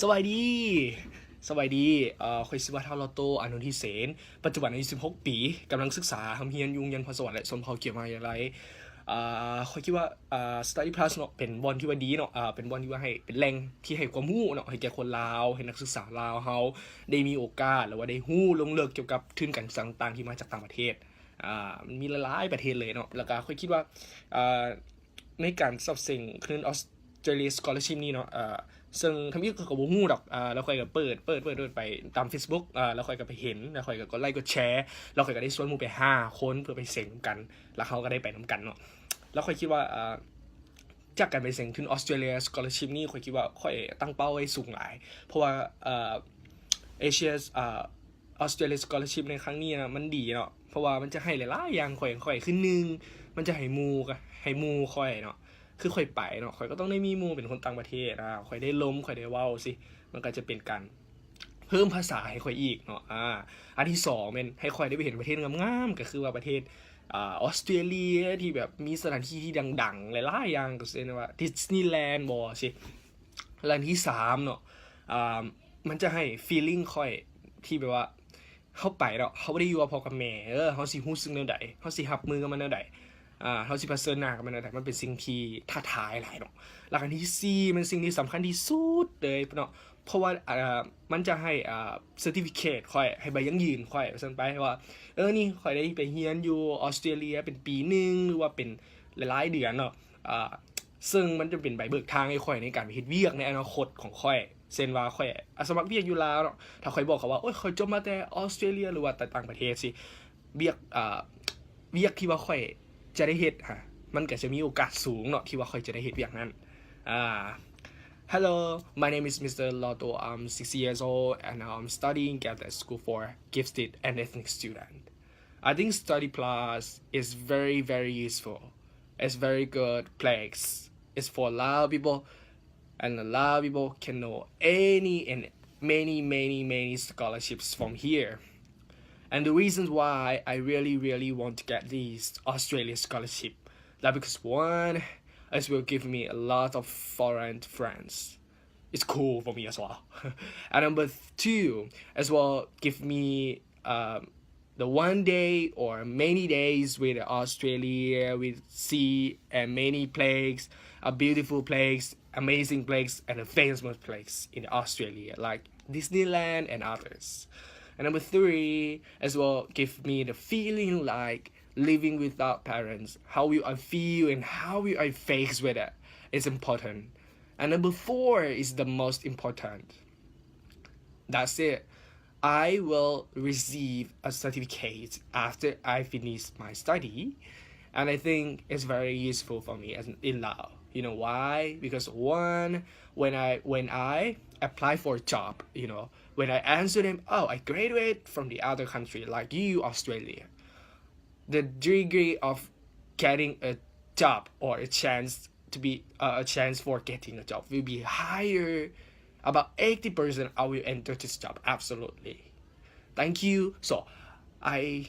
ສະບາຍດີ ສະບາຍດີ ເອີ ຂ້ອຍຊື່ວ່າ ທ້າວ ລໍໂຕ ອານຸທິເສນ ປັດຈຸບັນອາຍຸສິບຫົກປີ ກຳລັງສຶກສາຮ່ຳຮຽນຢູ່ໂຮງຮຽນພອນສະຫວັນ ແລະ ຊົນເຜົ່າກ່ຽວມະຫາວິທະຍາໄລ. ເອີ ຂ້ອຍຄິດວ່າ ເອີ Study Plus ເນາະ ເປັນບ່ອນທີ່ວ່າດີເນາະ ເອີ ເປັນບ່ອນທີ່ວ່າໃຫ້ ເປັນແຫຼ່ງທີ່ໃຫ້ຄວາມຮູ້ເນາະ ໃຫ້ແກ່ຄົນລາວ ໃຫ້ນັກສຶກສາລາວເຮົາໄດ້ມີໂອກາດ ຫຼືວ່າໄດ້ຮູ້ລົງເລິກກ່ຽວກັບທຶນການສຶກສາຕ່າງໆ ທີ່ມາຈາກຕ່າງປະເທດ. ອ່າ ມັນມີຫຼາຍໆປະເທດເລີຍເນາະ ແລ້ວກະຂ້ອຍຄິດວ່າ ອ່າ ໃນການສອບເສັງທຶນ Australia Scholarship ນີ້ເນາະ ເຊິ່ງທຳອິດຂ້ອຍກໍບໍ່ຮູ້ດອກ ແລ້ວຂ້ອຍກໍເປີດ ເປີດ ເປີດ ເປີດໄປຕາມ Facebook ແລ້ວຂ້ອຍກໍໄປເຫັນ ແລ້ວຂ້ອຍກໍກົດໄລກົດແຊ ແລ້ວຂ້ອຍກໍໄດ້ຊວນໝູ່ໄປຫ້າຄົນເພື່ອໄປເສັງນຳກັນ ແລ້ວເຮົາກໍໄດ້ໄປນຳກັນເນາະ. ແລ້ວຂ້ອຍຄິດວ່າ ຈາກການໄປເສັງທຶນ Australia Scholarship ນີ້ ຂ້ອຍຄິດວ່າຂ້ອຍຕັ້ງເປົ້າໄວ້ສູງຫຼາຍ ເພາະວ່າ Asia Australia Scholarship ໃນຄັ້ງນີ້ນະ ມັນດີເນາະ ເພາະວ່າມັນຈະໃຫ້ຫຼາຍໆຢ່າງຂ້ອຍ ຂ້ອຍຄືໜຶ່ງ ມັນຈະໃຫ້ໝູ່ ໃຫ້ໝູ່ຂ້ອຍເນາະ ຄືຂ້ອຍໄປເນາະ ຂ້ອຍກໍຕ້ອງໄດ້ມີໝູ່ເປັນຄົນຕ່າງປະເທດ ອາ ຂ້ອຍໄດ້ລົມ ຂ້ອຍໄດ້ເວົ້າຊີ້ ມັນກໍຈະເປັນການເພີ່ມພາສາໃຫ້ຂ້ອຍອີກເນາະ. ອາ ອັນທີສອງແມ່ນໃຫ້ຂ້ອຍໄດ້ໄປເຫັນປະເທດງາມໆ ກໍຄືວ່າປະເທດ ອາ ອອສເຕຣເລຍ ທີ່ແບບມີສະຖານທີ່ທີ່ດັງໆ ຫຼາຍໆຢ່າງ ກໍເຊັ່ນວ່າ Disneyland ບໍຊີ້. ແລະ ອັນທີສາມເນາະ ອາ ມັນຈະໃຫ້ feeling ຂ້ອຍທີ່ແບບວ່າ ເຮົາໄປເນາະ ເຮົາບໍ່ໄດ້ຢູ່ກັບພໍ່ກັບແມ່ ເອີ ເຮົາຊິຮູ້ສຶກແນວໃດ ເຮົາຊິຮັບມືກັບມັນແນວໃດ ອາ ເຮົາຊິປະເຊີນໜ້າກັບມັນແນວໃດ ມັນເປັນສິ່ງທີ່ທ້າທາຍຫຼາຍເນາະ. ແລ້ວອັນທີສີ່ ແມ່ນສິ່ງທີ່ສຳຄັນທີ່ສຸດເລີຍເນາະ ເພາະວ່າ ອາ ມັນຈະໃຫ້ ອາ certificate ຂ້ອຍ ໃຫ້ໃບຢັ້ງຢືນຂ້ອຍ ວ່າຊັ້ນໄປ ວ່າ ເອີ ນີ້ຂ້ອຍໄດ້ໄປຮຽນຢູ່ອອສເຕຣເລຍເປັນປີໜຶ່ງ ຫຼືວ່າເປັນຫຼາຍໆເດືອນເນາະ ອາ ເຊິ່ງມັນຈະເປັນໃບເບີກທາງໃຫ້ຂ້ອຍໃນການໄປເຮັດວຽກໃນອະນາຄົດຂອງຂ້ອຍ ເຊັ່ນວ່າຂ້ອຍອາ ສະໝັກວຽກຢູ່ລາວເນາະ ຖ້າຂ້ອຍບອກເຂົາວ່າ ໂອ້ຍ ຂ້ອຍຈົບມາແຕ່ອອສເຕຣເລຍ ຫຼືວ່າແຕ່ຕ່າງປະເທດຊີ້ ວຽກ ອາ ວຽກທີ່ວ່າຂ້ອຍຈະໄດ້ເຮັດຫັ້ນ ມັນກໍຈະມີໂອກາດສູງເນາະ ທີ່ວ່າຂ້ອຍຈະໄດ້ເຮັດວຽກນັ້ນ. ອາ Hello, my name is Mister Lotto. I'm six years old and I'm studying at the school for gifted and ethnic student. I think Study Plus is very, very useful. It's very good place. It's for a lot of people, and a lot of people can know any and many, many, many scholarships from here. And the reasons why I really, really want to get this Australia scholarship, that because one, it will give me a lot of foreign friends. It's cool for me as well. And number two, as well, give me, um, the one day or many days with Australia, with sea and many places, a beautiful place, amazing place, and a famous place in Australia, like Disneyland and others. And number three, as well, give me the feeling like living without parents. How will I feel and how will I face with it? It's important. And number four is the most important. That's it. I will receive a certificate after I finish my study, and I think it's very useful for me as in Lao. You know why? Because one, when I when I apply for a job, you know, when I answer them, oh, I graduate from the other country like you, Australia, the degree of getting a job or a chance to be uh, a chance for getting a job will be higher about eighty percent. I will enter this job absolutely. Thank you. So I